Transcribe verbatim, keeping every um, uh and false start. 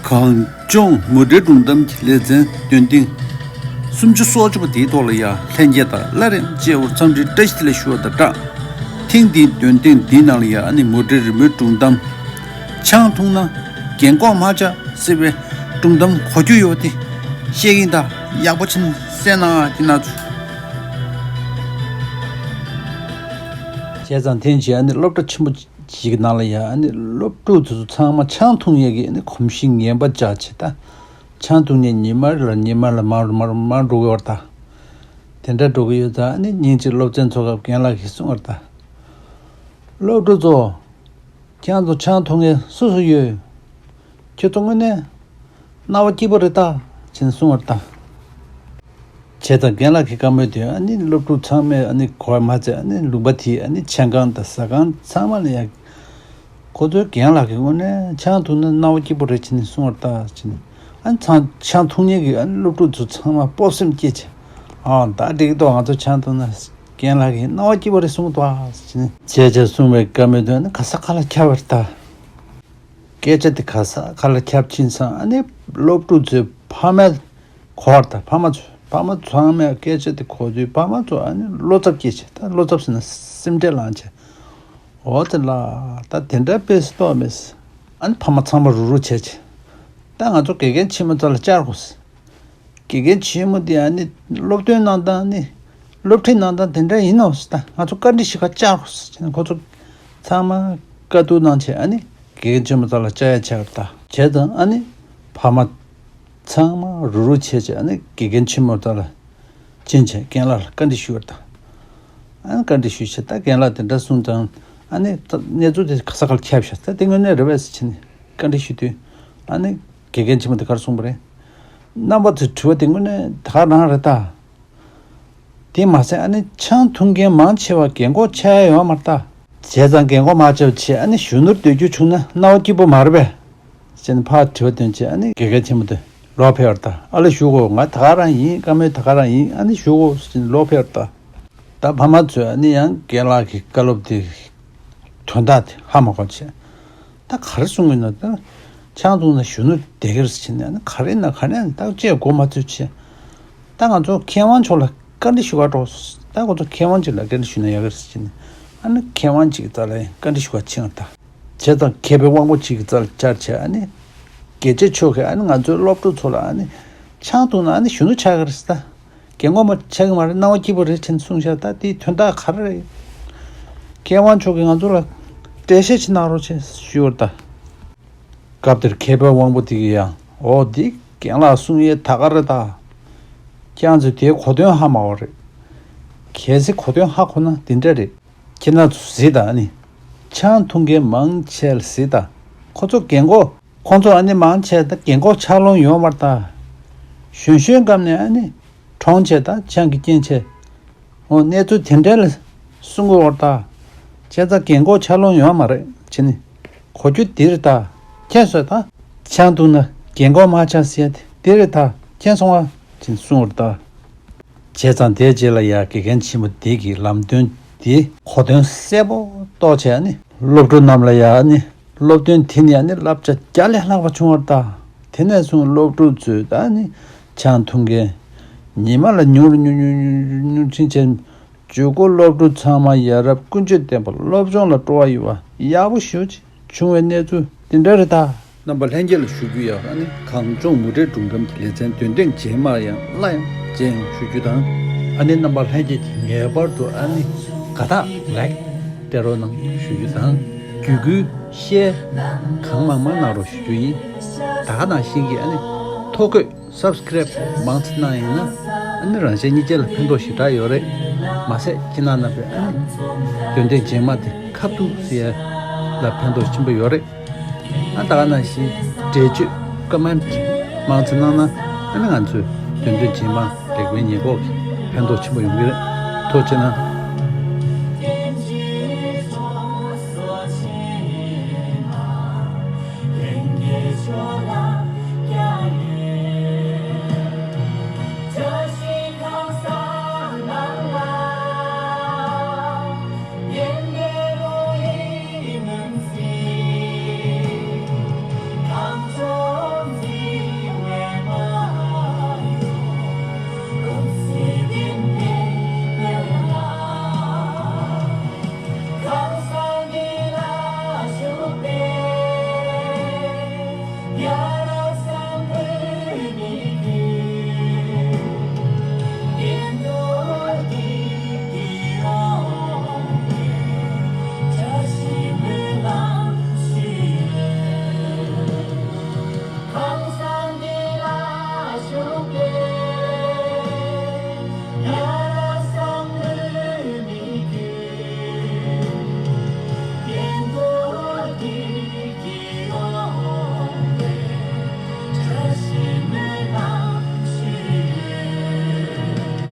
གངས་ལྗོངས་མུ་འབྲེལ་སྒྲུང་གཏམ་གྱི་ལེ་ཚན་འདོན་ཐེངས་སུམ་ཅུ་སོ་བཅུ་པ་དེའི་ཐོག་ལ་ཡང་ལྷན་རྒྱས་དང་སླར་ཡང་མཇལ་བར་འཚམས་འདྲི་བཀྲ་ཤིས་བདེ་ལེགས་ཞུ་བ་དང་སྦྲགས། ཐེངས་འདིའི་འདོན་ཐེངས་འདིའི་ནང་ལ་ཡང་ཨ་ནི་མུ་འབྲེལ་རི་མོའི་སྒྲུང་གཏམ། ཆང་འཐུང་ན་རྒན་གོག་མ་ཆགས་ཟེར་བའི་སྒྲུང་གཏམ་གོ་རྒྱུ་ཡོད་དེ། བཤད་ཀྱིན་གདའ། ཡག་པོ་བྱས་ནས་གསན་གནང་ཀྱི་ན་ཚོ། བྱས་ཙང་ཐེངས་ཤིག་ཨ་ནི་སློབ་གྲྭ་ཆེན་པོ་ཞིག་གི་ནང་ལ་ཡང་ཨ་ནི་སློབ་ཕྲུག་དེ་ཚོ་ཚང་མ་ཆང་འཐུང་ཡས་ཀྱི་ཨ་ནི་གོམས་གཤིས་ངན་པ་ཆགས་བྱས་ད། ཆང་འཐུང་ནས་ཉི་མ་ལ་ཉི་མ་ལ་མར་མར་མར་འགྲོ་གི་ཡོད་རེད་ད། དེ་འདྲ་འགྲོ་གི་ཡོད་ཙང་ཨ་ནི་ཉིན་གཅིག་སློབ་ཚན་ཚོགས་སྐབས་རྒན་ལགས་ཀྱིས་གསུངས་པ་རེད་ད། སློབ་ཕྲུག་ཚོ། ཁྱེད་ཚོ་ཆང་འཐུང་མཁན་སུ་སུ་ཡོད། ཁྱེད་ཚོ་དངོས་གནས་སྣང་བ་སྐྱིད་པོ་རེད་ད། ཅེས་གསུངས་པ་རེད་ད། བྱས་ཙང་རྒན་ལགས་ཀྱིས་བཀའ་མོལ་དེ་ཨ་ནི་སློབ་ཕྲུག་ཚང་མས་ཨ་ནི་གོ་བ་མ་ཚད་ཨ་ནི་ལུང་པ་དེའི་ཨ་ནི་མཆན་ཁང་དང་ཟ་ཁང་ཚང་མ་ལ་ཡང་། ཁོ་ཚོའི་རྒན་ལགས་ཀྱིས་དངོས་གནས་ཆང་འཐུང་ན་སྣང་བ་སྐྱིད་པོ་རེད་ཅེས་ནས་གསུངས་པ་རེད་ད་ཅེས་ནས། ཨ་ནི་ཚང་ཆང་འཐུང་མཁན་གྱི་ཨ་ནི་སློབ་ཕྲུག་ཚོ་ཚང་མ་སྤོབས་སེམས་སྐྱེས་བྱས། ཨ་ད་འགྲིག་གི་འདུག་ང་ཚོ་ཆང་འཐུང་ན། རྒན་ལགས་ཀྱིས་སྣང་བ་སྐྱིད་པོ་རེད་གསུངས་འདུག་ཨ་ཟེར་ནས། བྱས་བྱས་གསུངས་པའི་བཀའ་མོལ་དོན་ནི་ག་ས་ག་ལ་ཁྱབ་པ་རེད་ད། སྐད་ཆ་དེ་ག་ས་ག་ལ་ཁྱབ་ཕྱིན་ཙང་ཨ་ནི་སློབ་ཕྲུག་ཚོའི་ཕ་མ་གོ་བ་རེད་ད། ཕ་མ་ཚོ་ཕ་མ་ཚང་མས་སྐད་ཆ་དེ་གོ་དུས་ཕ་མ་ཚོ་ཨ་ནི་བློ་འཚབ་སྐྱེས་བྱས་ད། བློ་འཚབ་ཟེར་ན་སེམས་ཁྲལ་ལངས་བྱས། འོ་དེ་ལ་ད་དེ་འདྲ་དཔེ་སྲིད་ཏོག་མེད། ཨ་ནི་ཕ་མ་ཚང་མ་རུག་རུག་བྱས་བྱས། ད་ང་ཚོ་དགེ་རྒན་ཆེན་མོ་རྩ་ལ་བཅར་དགོས། དགེ་རྒན་ཆེན་མོ་དེ་ཨ་ནི་སློབ་སྟོན་གནང་སྟངས་ནི། སློབ་ཁྲིད་གནང་སྟངས་དེ་འདྲ་ཡིན་ནོ་ཟེར། ད་ང་ཚོ་བཀའ་འདྲི་ཞུ་ག་བཅར་དགོས་ཟེར་ནས་ཁོ་ཚོ་ཚང་མ་བཀའ་བསྡུར་གནང་བྱས་ཨ་ནི་དགེ་རྒན་ཆེན་མོ་རྩ་ལ་བཅར་ཡ་བྱས་པ་རེད་ད། བྱས་ཙང་ཨ་ནི་ཕ་མ་ཚང་མ་རུག་རུག་བྱས་བྱས་ཨ་ནི་དགེ་རྒན་ཆེན་མོ་རྩ་ལ་ཕྱིན་བྱས་རྒན་ལགས་ལ་བཀའ་འདྲི་ཞུས་པ་རེད་ད། ཨ་ནི་བཀའ་འདྲི་ཞུས་བྱས་ད་རྒན་ལགས་དེ་འདྲ་གསུངས་ཙང་ཨ་ནི་ད་གནས་ཚུལ་དེ་ག་ས་ག་ལ་ཁྱབ་ཤག་ད་དེ་དངོས་གནས་རེད་པས་ཟེར་བྱས་ནས་བཀའ་འདྲི་ཞུས་དུས་ཨ་ནི་དགེ་རྒན་ཆེན་མོ་དེ་ག་རེ་གསུངས་པ་རེད། རྣམ་པ་ཚོས་དྲི་བ་དེ་དངོས་གནས་ད་ག་རང་རེད་ད། དེ་མ་ཟད་ཨ་ནི་ཆང་འཐུང་མཁན་མང་ཆེ་བ་རྒན་གོག་ཆགས་ཡ་ཡོད་མ་རེད་ད། བྱས་ཙང་རྒན་གོག་མང་ཆེ་བ་ཆེ་ཨ་ནི་གཞོན་ནུར་སྡོད་རྒྱུ་བྱུང་ན་སྣང་བ་སྐྱིད་པོ་མ་རེད་པས། ཟེར་ནས་ཕར་དྲི་བ་འདོན་བྱས་ཨ་ནི་དགེ་རྒན་ཆེན་མོ་དེ་ལོག་ཕེབས་པ་རེད་ད། ཨ་ལེ་ཞུ་གོ་ང་ད་ག་རང་ཡིན། བཀའ་མོལ་ད་ག་རང་ཡིན། ཨ་ནི་ཞུ་གོ་ཟེར་ནས་ལོག་ཕེབས་པ་རེད་ད། ད་ཕ་མ་ཚོས་ཨ་ནི་ཡང་རྒན་ལགས་ཀྱི་བཀའ་སློབ་དེ་དོན་དག་དེ་ཧ་མ་གོ་བྱས། ད་ག་རེ་གསུང་གི་ཡོད་ན་ད། ཆང་འཐུང་ན་གཞོན་ནུ་བསྡད་ཀྱི་རེད་ཟེར་ནས་ཨ་ནི་ག་རེ་ན་ག་རེ་ན་ད་ཅེས་གོ་མ་ཐུབ་བྱས། ད་ང་ཚོ་མཁས་དབང་མཆོག་ལ་བཀའ་འདྲི་ཞུ་ག་འགྲོ། ད་ང་ཚོ་མཁས་དབང་ཅིག་ལ་བཀའ་འདྲི་ཞུ་ན་ཡག་གི་རེད་ཟེར་ནས་ཨ་ནི་མཁས་དབང་ཅིག་གི་རྩ་ལ་བཀའ་འདྲི་ཞུ་ག་ཕྱིན་པ་ད། བྱས་ཙང་མཁས་པའི་དབང་པོ་ཅིག་གི་རྩ་ལ་བཅར་བྱས་ཨ་ནི། དགེ་ཆེ་མཆོག་གིས་ཨ་ནི་ང་ཚོའི་སློབ་ཕྲུག་ཚོ་ལ་ཨ་ནི། ཆང་འཐུང་ན་ཨ་ནི་གཞོན་ནུ་ཆགས་ཀྱི་རེད་ཟེར་ད། རྒན་གོག་མ་ཆགས་ཀྱི་མ་རེད། སྣང་བ་སྐྱིད་པོ་རེད་ཅེས་གསུངས་ཤག་ད་དེའི་དོན་དག་ག་རེ་རེད། མཁས་དབང་མཆོག་གིས་ང་ཚོ་ལ་འགྲེལ་བཤད་ཅིག་གནང་རོགས་ཞེས་ཞུས་པ་རེད་ད། སྐབས་དེར་མཁས་པའི་དབང་པོ་དེ་གིས་ཡང་འོ་འདི་རྒན་ལགས་གསུང་ཡས་ད་ག་རེད་ད། ཁྱེད་ཚོས་དེའི་གོ་དོན་ཧ་མ་གོ་རེད། གལ་སྲིད་གོ་དོན་ཧ་གོ་ན་འདི་འདྲ་རེད། ཁྱེད་རང་ཚོ་གཟིགས་དང་ཨ་ནི། ཆང་འཐུང་མཁན་མང་ཆེ་ལ་གཟིགས་དང་། ཁོ་ཚོ་རྒན་གོག་ཁོ་ཚོ་ཨ་ནི་མང་ཆེ་ད་རྒན་གོག་ཆགས་ལོང་ཡོད་མ་རེད་ད། གཞོན་གཞོན་སྐབས་ནས་ཨ་ནི། གྲོངས་བྱས་ད་ཆང་གི་རྐྱེན་བྱས། འོ་གནས་ཚུལ་དེ་འདྲ་ལ་གསུང་གི་ཡོད་རེད་ད། བྱས་ཙང་རྒན་གོག་ཆགས་ལོང་ཡོད་མ་རེད་བྱས་ནས། གོ་རྒྱུ་འདི་རེད་ད། ཁྱེད་ཚོས་ད། ཆང་འཐུང་ན་རྒན་གོག་མ་ཆགས་ཟེར་ཡ་དེ་འདི་རེད་ད། མཁྱེན་སོང་ཨ། ཅེས་གསུངས་པ་རེད་ད། བྱས་ཙང་དེའི་རྗེས་ལ་ཡང་དགེ་རྒན་ཆེན་མོ་དེ་གིས་ལམ་སྟོན་དེ་གོ་དོན་གསལ་པོ་རྟོགས་བྱས་ནི་སློབ་ཕྲུག་རྣམས་ལ་ཡང་ནི་སློབ་སྟོན་དེ་ནི་ཡང་ནི་བསླབ་བྱ་བརྒྱ་ལས་ལྷག་པ་བྱུང་བ་རེད་ད། དེ་ནས་བཟུང་སློབ་ཕྲུག་ཚོས་ད་ནི་ཆང་འཐུང་མཁན་ཉི་མ་ལ་ཉུང་རུ་ཉུང་རུ་ཉུང་རུ་ཕྱིན་བྱས། མཇུག་གུ་སློབ་ཕྲུག་ཚང་མ་ཡ་རབས་ཀུན་སྤྱོད་ལྡན་པ་སློབ་སྦྱོང་ལ་སྤྲོ་བ་ཡོད་པ་ཡག་པོ་ཞེ་ཅིག་བྱུང་བའི་གནས་ཚུལ་དེ་འདྲ་རེད་ད། རྣམ་པ་ལྷན་རྒྱས་ལ་ཞུ་རྒྱུ་ཡང་ཨ་ནི་གངས་ལྗོངས་མུ་འབྲེལ་སྒྲུང་གཏམ་གྱི་ལེ་ཚན་འདོན་ཐེངས་རྗེས་མར་ཡང་སླར་ཡང་མཇལ་ཡོང་ཞུ་རྒྱུ་དང་། ཨ་ནི་རྣམ་པ་ལྷན་རྒྱས་ཀྱིས་ངེས་པར་དུ་ཨ་ནི་དགའ་རྟགས་ལའིཀ་སྤྲད་རོགས་གནང་ཞུ་རྒྱུ་དང་། བརྒྱུད་སྐུལ་ཤེར་གང་མང་མང་གནང་རོགས་ཞུ་རྒྱུ་ཡིན། ད་ག་ནང་བཞིན་གྱི་ཨ་ནི་ཐོ་འགོད། སབ་སི་ཀེ་རེབ་མང་ཙམ་གནང་ཡིན་ན་ཨ་ནི་རང་གཞན་གཉིས་ཆ་ལ་ཕན་ཐོགས་ཞེ་དྲག་ཡོད་རེད། མ་ཟད་ཁྱེད་རང་རྣམ་པས་ཨ་ནི་འདོན་ཐེངས་རྗེས་མ་དེ་ཁ་ཐུག་ཟེར་ཡ་ལ་ཕན་ཐོགས་ཆེན་པོ་ཡོད་རེད། ཨ་ད་ག་ནང་བཞིན་འགྲེལ་བརྗོད་ཀོ་མེན་ཊི་མང་ཙམ་གནང་ན་ཨ་ནི་ང་ཚོས་འདོན་ཐེངས་རྗེས་མ་ལེགས་སྤེལ་ཉེས་འགོག་གི་ཕན་ཐོགས་ཆེན་པོ་ཡོང་གི་རེད། ཐུགས་རྗེ་གནང་།